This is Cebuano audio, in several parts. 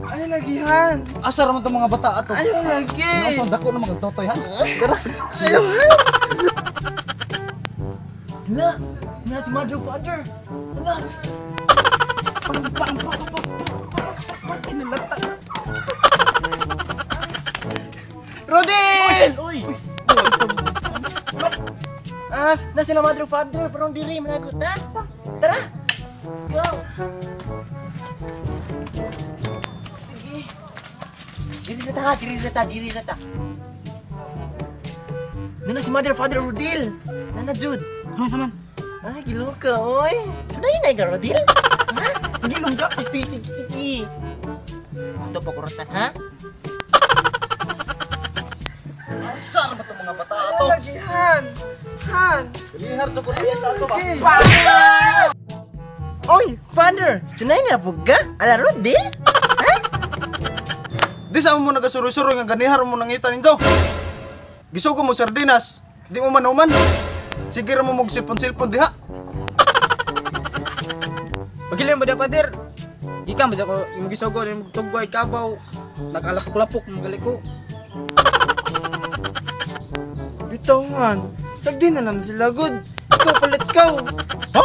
Ay lagihan. Asa ra man tong mga bata ato? Ayaw lagi. Ano dako na mga totoy han? Tara. Ayaw. Hala, na si mother father. Hala. Pang pang pang pang. Pati nilata. Rodel! Oy! As, na sila mother father, pero diri managot ha. Tara. Go. Sige. Diri na ta, diri na ta, diri na ta. Nana si mother father Rodel. Nana Jude. Naman naman. Ay, gilo ka, oy. Tunay na ka, Rodel? Ha? Gilong ka. Ay, sige, sige, sige. Ato pa kurutan, ha? Asa ra man tong mga bata ato? Ay lagihan. Han. Lihar to ko ta ato ba? Oy, father! Tunay na po ka? Ala, Rodel? Ha? Di sa mo nagasuroy-suroy nga ganihar mo nangita ninyo. Gisugo mo sardinas, di mo manuman. Sige ra mo mog silpon-silpon diha. Pagilin ba da pader? Gikan ba ko imong gisugo imong tugway kabaw. Nakalapok-lapok mga ko. Bitaw han. Sagdi na naman sila good. Ikaw palit kaw. Ha?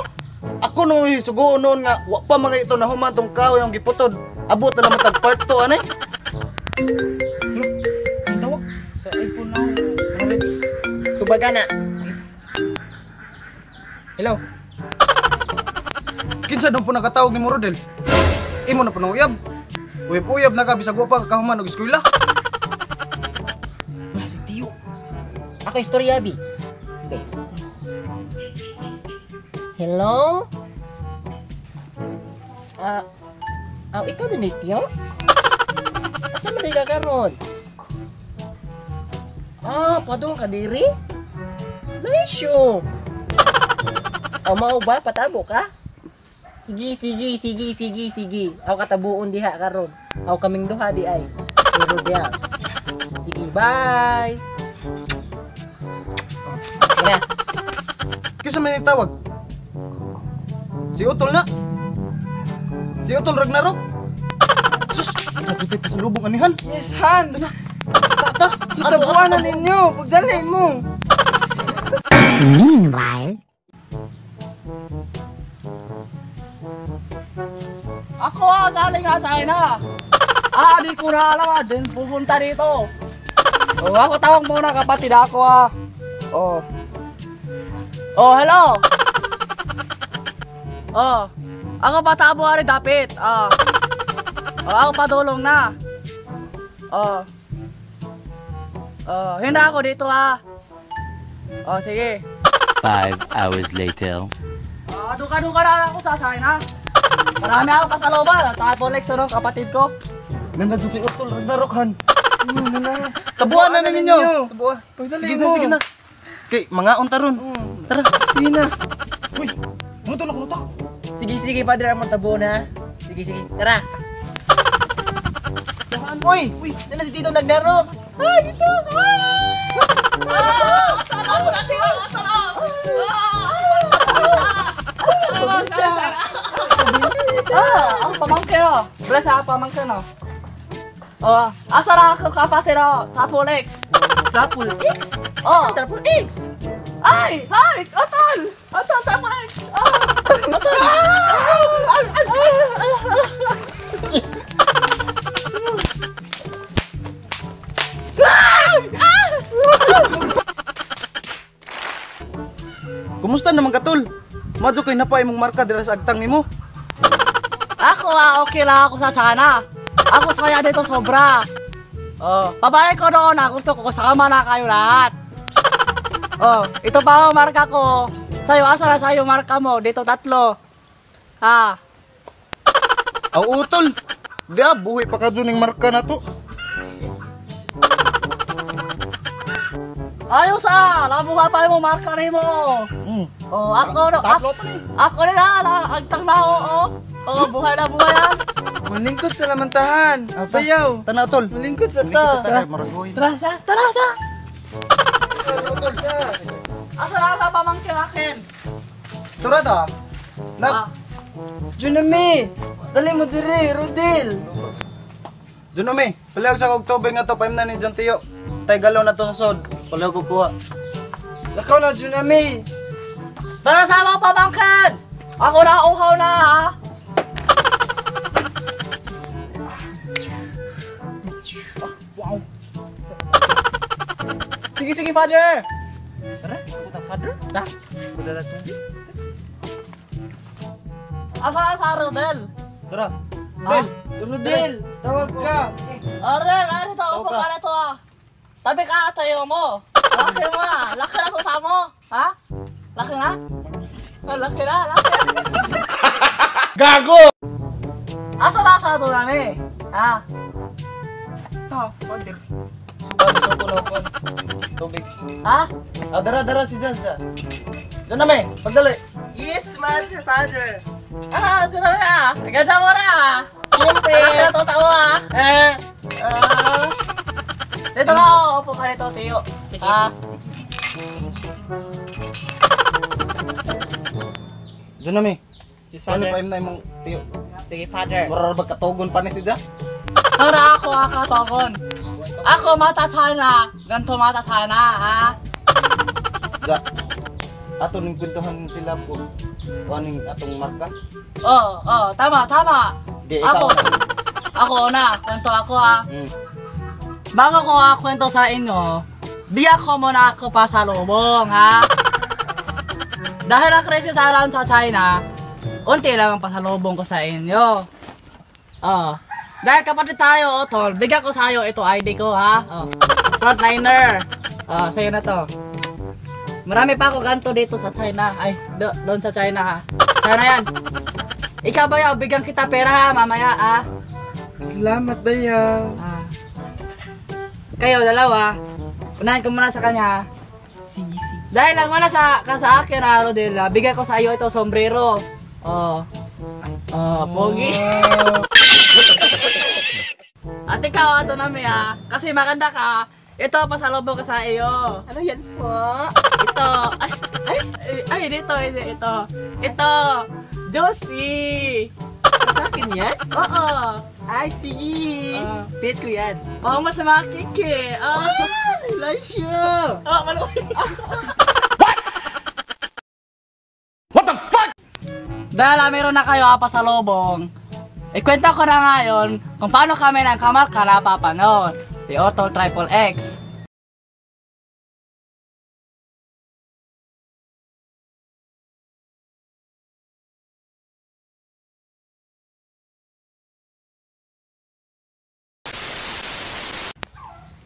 Ako no sugoon noon nga wa pa mga ito na human tong kahoy ang giputod. Abot na naman tag part 2 ani. Ang tawag sa iPhone na Reddis. Tubaga na. Hello. Kinsa dong po nakatawag ni mo Rodel? Imo na po nang uyab. Uyab-uyab na ka bisag wa pa kahuman og eskwela. Wala si Tio. Ako istorya, Bi. Okay. Hello? Ikaw din eh, Tio? Asa man ka karon? Ah, padung ka diri? Nice yo. Mao ba patabo ka? Sige, sige, sige, sige, sige. Aw katabuon diha karon. Aw kaming duha di ay. Pero diha. Sige, bye. Na. Kinsa man tawag? Si Utol na. Si Utol Ragnarok. Sus, nagkitay pa sa lubong anihan. Yes, Han. Tata, Kitabuan na ninyo. Pagdali mo. Meanwhile, Ako galing nga China. Di ko na alam din pupunta dito. Oh, ako tawag muna kapatid ako ah. Oh. Oh, hello. Oh. Ako patabo ari dapit. Ah. Oh, ako padulong na. Oh. Oh, hindi ako dito ah. Oh, sige. 5 hours later. Ah, duka-duka na ako sa China. Marami ako pasaloban. Tapo Lex, ano, kapatid ko. Nandun si Utol Ragnarok han. Nana. Tabuan na ninyo. Tabuan. Pagdali Sige na, mo. sige na. Kay mga unta ron. Tara. Sige na. Uy, ano to nakunuta? Sige, sige, father, among tabo na. Sige, sige, tara. Uy, uy, na si Tito Ragnarok. Ay, dito. Ah, ang pamangkin oh. Bless ah, pamangkin oh. Oh, asa na ako kapatid oh, Tapo Lex. Triple X? Oh. Triple X? Ay, ay, Otol! Otol, Tapo Lex! Ah, Otol! Ah! Ay, ay, ay, ay. Kumusta naman katol? Madyo kay napa imong marka dira sa agtang nimo. Ako okay lang ako sa China. Ako saya dito sobra. Oh, pabalik ko doon gusto ko kasama na kayo lahat. Oh, ito pa ang marka ko. Sa'yo, asa na sa'yo marka mo? Dito tatlo. Ha? Aw utol. Di buhi pa ka dun ning marka na to. Ayos ah! Nabuha pa mo marka nimo. Mm. Oh, ako no, Tatlo pa ni. ako na agtang na oo. Oh, buhay na buhay yan. Malingkod sa lamantahan. Bayaw. Tana tol. Malingkod sa ta. Tara, maragoy. Tara sa, tara sa. Asa na sa pamangkin akin? Tara ta. Nak. Ah. Junami. Dali mo dire, Rodel. Junome, palihog sa kog tubig nga to paim na ni John Tio. Tay galaw na to sa sod. Palihog ko kuha. Lakaw na, Junami. Para sa mga pamangkin! Ako na uhaw na ha! Wow. Sige, sige, father. Tara, puta, father. Ta. Puta na tubig. Asa na sa Rodel? Tara. Ah? Rodel, tawag ka. Rodel, ano ito? Upo ka na ito ah. Tabi ka, tayo mo. Laki mo ah. Laki na tuta mo. Ha? Laki na? Oh, laki na, laki na. Gago! Asa na sa ito namin? Ha? Ta, father. Suka suko na kon. Tubig. Ha? Ah, dara dara si Jan siya. Junome, pagdali. Yes, mother, father. Ah, ito namin ah. Ganda mo na ah. Siyempre. Laki na tuta mo ah. Ah. Ah. Dito ka, oh, upo ka nito, Tiyo. Sige, Ah. Junome. Yes, Ano father. paim na imong tiyo? Sige, father. Mura ra katugon pa ni si Jan. Para ako akatokon. Ako mata sana, ganto mata sana, ha? Ja. Ato ning kwentuhan sila po. Waning atong marka. Oo, oh, tama, tama. Di, ikaw Ako, na. ako na, kwento ako ha. Mm. Bago ko kwento sa inyo, di ako muna ako pasalubong, ha? Dahil ang crisis around sa China, unti lang ang pasalubong ko sa inyo. Oh. Dahil kapatid tayo, oh, tol, bigyan ko sa'yo ito ID ko, ha? Oh. Frontliner. Oh, sa'yo na to. Marami pa ako ganto dito sa China. Ay, doon sa China, ha? China yan. Ikaw ba yaw, bigyan kita pera, ha? Mamaya, ha? Salamat, bayaw. Ah. Kayo, dalawa. Unahin ko muna sa kanya, ha? Sige, sige. Dahil lang muna sa, ka sa akin, ha, Rodel, ha? Bigay ko sa iyo ito, sombrero. Oh. Oh, pogi. At ikaw, ato nami, ha? Kasi maganda ka. Ito, pasalubong ko sa iyo. Ano yan po? Ito. Ay, ay, ay, dito, ito, ito. Ito. Josie. Sa akin yan? Oo. Ay, sige. Ah. Pit ko yan. Oo, mas mga kiki. Oh. Lasyo! Oh, maluwi. What? What the fuck? Dahil meron na kayo pasalubong, ikwento ko na ngayon kung paano kami ng kamarka napapanood. Si Otto Triple X.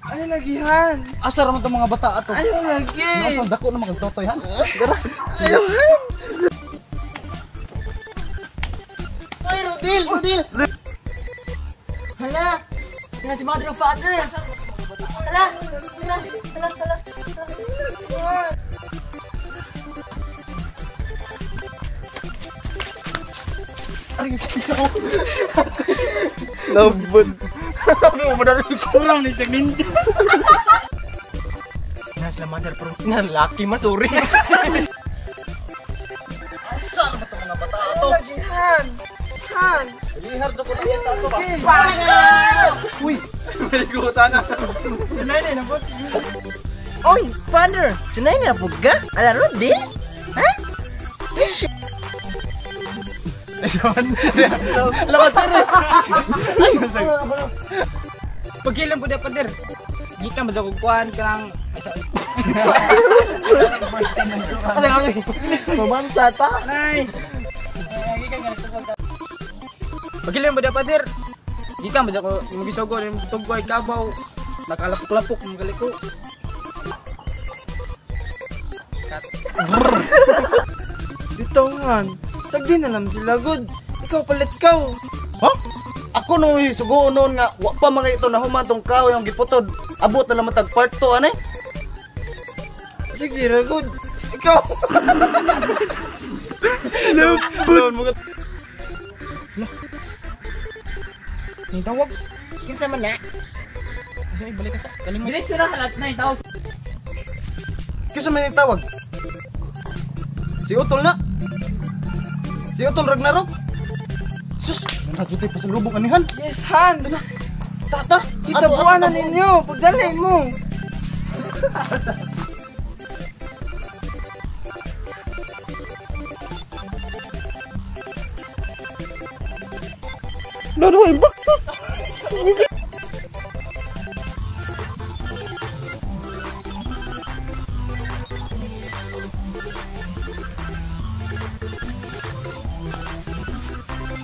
Ay, lagihan. Asa ra man tong mga bata ato? Ayaw lagi. Nasa dako na mga totoy han. Dara. Ayaw han. Ay, Rodel! Rodel! Hala! Nga si mother and father! Hala! Hala! Hala! Hala! Labod. Kurang ni siya ninja. Na sila mother pero na laki man sorry. Asa ra man tong mga bata ato? Lagihan. Han. Lihar do ko na kita ato ba? Uy. May guta na. Oy, father! Sunay na po ka? Ala, Rodel? Ha? Pagilan po dapat der. Gikan ba sa kukuan kanang Mamansa ta? Nay. Pagilan ba dapat der. Gikan ba sa ko magisugo ning tugway kabaw. Nakalapok-lapok mga galiko. Bitongan, sagdi na naman sila good. Ikaw palit kaw. Ha? Ako nung sugoon noon nga wa pa mga ito na human tong kahoy ang giputod. Abot na naman tag part 2 ani. Sige ra good. Ikaw. Lupon mo. Ning tawag. Kinsa man na? Ay, balik ka sa kalimot. Diretso na halat na itaw. Kinsa man tawag? Si Utol na. Si Utol Ragnarok. Sus, na jud pasalubong anihan. Yes, Han. Tata, itabuan na ninyo. Pagdali mo. Lolo, baktos.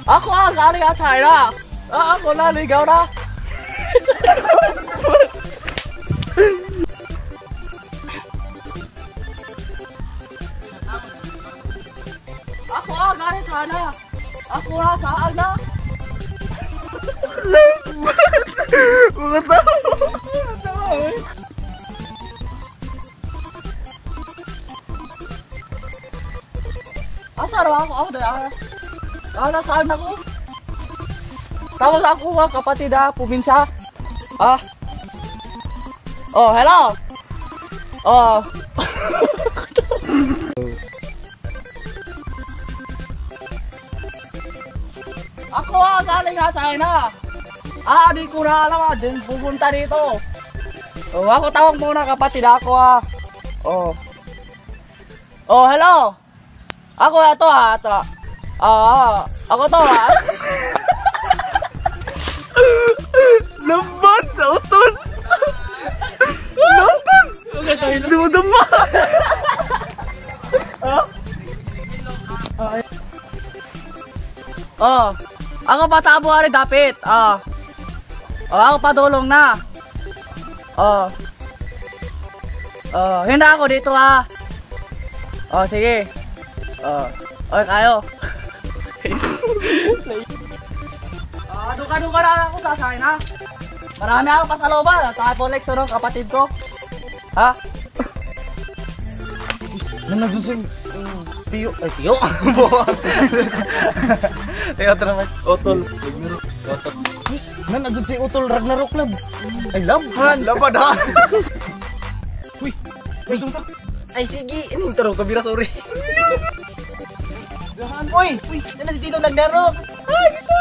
Ako galing at China. Ako naligaw na. Ako galing China. Ako na saan na. Mga tao. Asa raw ako? Ako na. Nasaan ako? Tawag ako ha, kapatid ha, probinsya. Ah. Oh, hello. Oh. Ako ha, galing ha, China. Ah, di ko na alam ha, din pupunta dito. Oh, ako tawag muna kapatid ako ha. Oh. Oh, hello. Ako ito ha, ito. Ah, ako to ha. Lamban, utol. Lamban. Okay, dumuduma. Oh, ako patabo ari dapit. Ah. Oh, ako padulong na. Oh. Oh, hindi ako dito ha. Oh, sige. Oh, okay kayo. Duka-duka na ako sa China. Marami ako pasaloban. Tapos Lex, ano, kapatid ko. Ha? Nandun si Tiyo. Ay, Tiyo? Tiyo, tara man. Utol. Ragnarok. Nandun si Utol Ragnarok Lab. Ay, lab. Han, labad ha. Uy, gusto mo to? Ay, sige. Anong taro? Kabira, sorry. Uy! Uy! Nandun si Tito Ragnarok! Ay, Tito!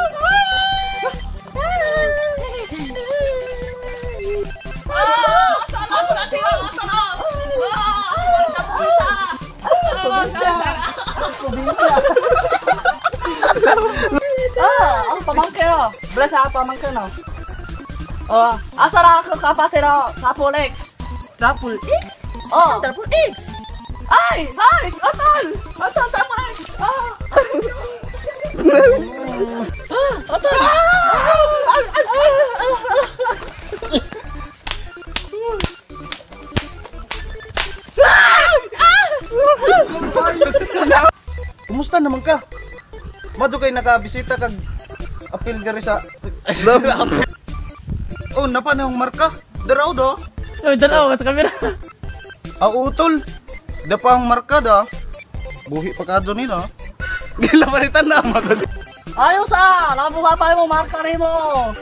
Ah, ang pamangkin oh. Bless ah, pamangkin oh. Oh, asa na ako kapatid oh, Triple X. Triple X? Oh. Triple X. Ay, ay, otol. Otol Triple X. Oh. Otol. Kumusta naman ka? Madyo kay nakabisita kag apil diri sa Oh, napa na yung marka. Daraw do. Oy, daraw ka kamera. Ah, utol. Dapa ang marka da. Buhi pa kadto nito. Gilapalitan na magos. Ayos ah, nabuha pa mo marka nimo.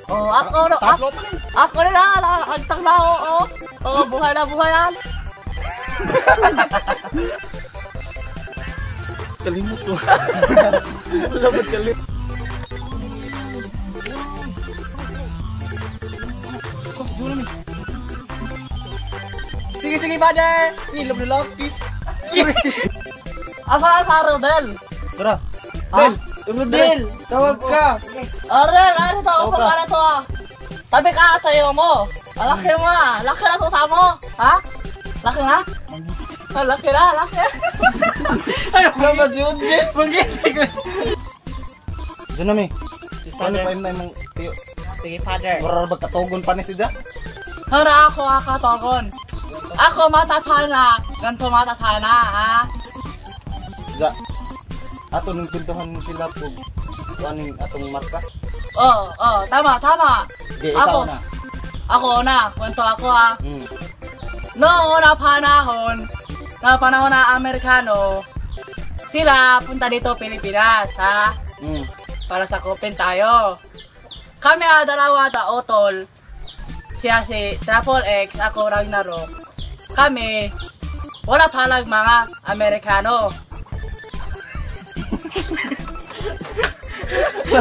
Oh, ako no. Tatlo pa ni. Ako ni na, agtang na oh. Oh, buhay na buhay yan. Kalimot ko. Wala ba't kalimot? Sige, sige, father! Ilog na lucky. Asa sa Rodel? Tara. Del! Rodel! Tawag ka! Rodel, ano to? Upo ka na to ah. Tabi ka tayo mo. Laki mo ah. Laki na tuta mo. Ha? Laki na? Laki na, laki. Ay, wala si Rodel. Mangisig. Diyan na mi. Ano pa na imong tiyo? Sige, father. Mura ba katugon pa ni sida? Hara ako katogon. Ako mata sana. Ganto mata sana, ha? Ja. Ato nung pintuhan mo sila kung aning atong marka. Oh, oh, tama, tama. Di, ikaw Ako. na. Ako na, kwento ako ha. Mm. Noong una panahon, na panahon na Amerikano, sila punta dito Pilipinas, ha? Mm. Para sakupin tayo. Kami dalawa ta utol, siya si Triple X, ako Ragnarok. Kami, wala palag mga Amerikano.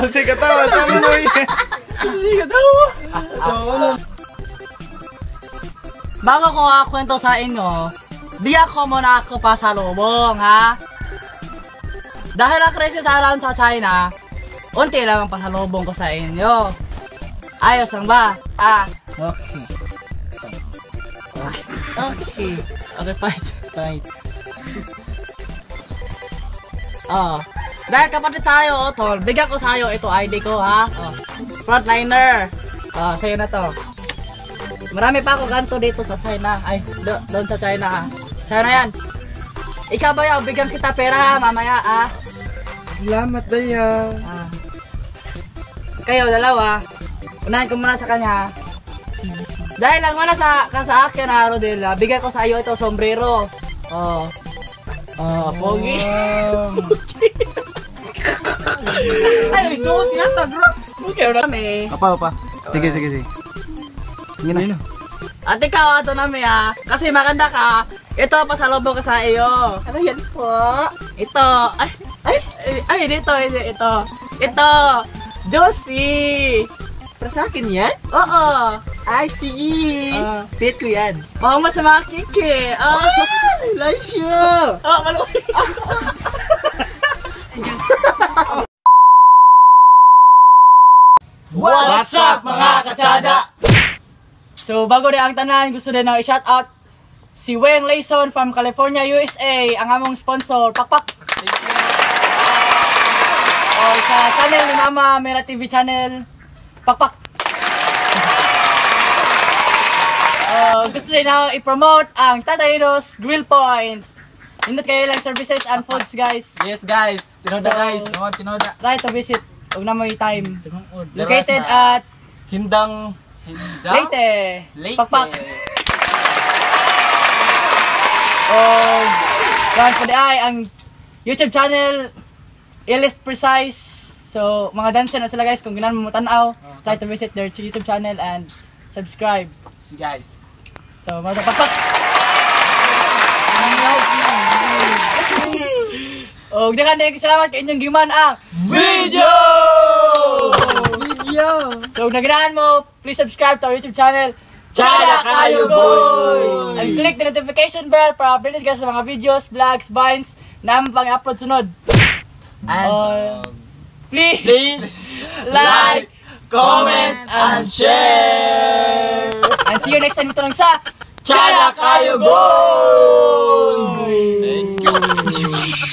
Sige katawa, sabi mo. Sige katawa. Bago ko kwento sa inyo, di ako muna ako pasalubong, ha? Dahil ang crisis around sa China, unti lang ang pasalubong ko sa inyo. Ayos lang ba? Ah. Okay. Okay. Okay, fight. Fight. Oh. Dahil kapatid tayo, tol, bigyan ko sa'yo ito ID ko, ha? Oh. Frontliner. Oh, sa'yo na to. Marami pa ako ganto dito sa China. Ay, doon sa China, ha? China yan. Ikaw ba yaw? Bigyan kita pera, ha? Mamaya, ha? Salamat bayaw. Ah. Kayo, dalawa. Unahin ko muna sa kanya. Sige, sige. Dahil lang muna sa akin, ha, Rodel, bigyan ko sa iyo ito sombrero. Oh. Oh, pogi. Ay, suot yata, bro. Okay, rami. Apa. Sige, sige, sige. Sige na. At ikaw, ato nami, ha. Kasi maganda ka. Ito, pasalubong ko sa iyo. Ano yan po? Ito. Ay, ay, ay, dito, ito. Ito. Josie. Para sa akin yan? Oo. Ay, sige. Pit ko yan. Pahumat sa mga kiki. Oh. Laisyo! Oh, maluwi. What's up, mga kachada? So, bago din ang tanan, gusto din na i-shout out si Weng Layson from California, USA, ang among sponsor. Pakpak! O, sa channel ni Mama, Mera TV channel. Pakpak! Gusto din na i-promote ang Tataynos Grill Point. Nindot kayo lang services and foods, guys. Yes, guys. Tinoda, So, guys. Tinoda. Try to visit. Huwag na mo yung time. Located Located at Hindang Leyte. Leyte. Pakpak. Oh, run for the eye ang YouTube channel Illest Precise. So, mga dancer na sila, guys, kung ganahan mo tan-aw, try to visit their YouTube channel and subscribe. See, guys. So, mga pakpak. Oh, daghan din salamat kay inyong giman ang Video! Video. So, kung naganahan mo, please subscribe to our YouTube channel, Chada Kayo Boy! And click the notification bell para updated ka sa mga videos, vlogs, vines na among pang-upload sunod. And Please, please like, comment, and share! And see you next time dito lang sa Chada Kayo Boy! Thank you!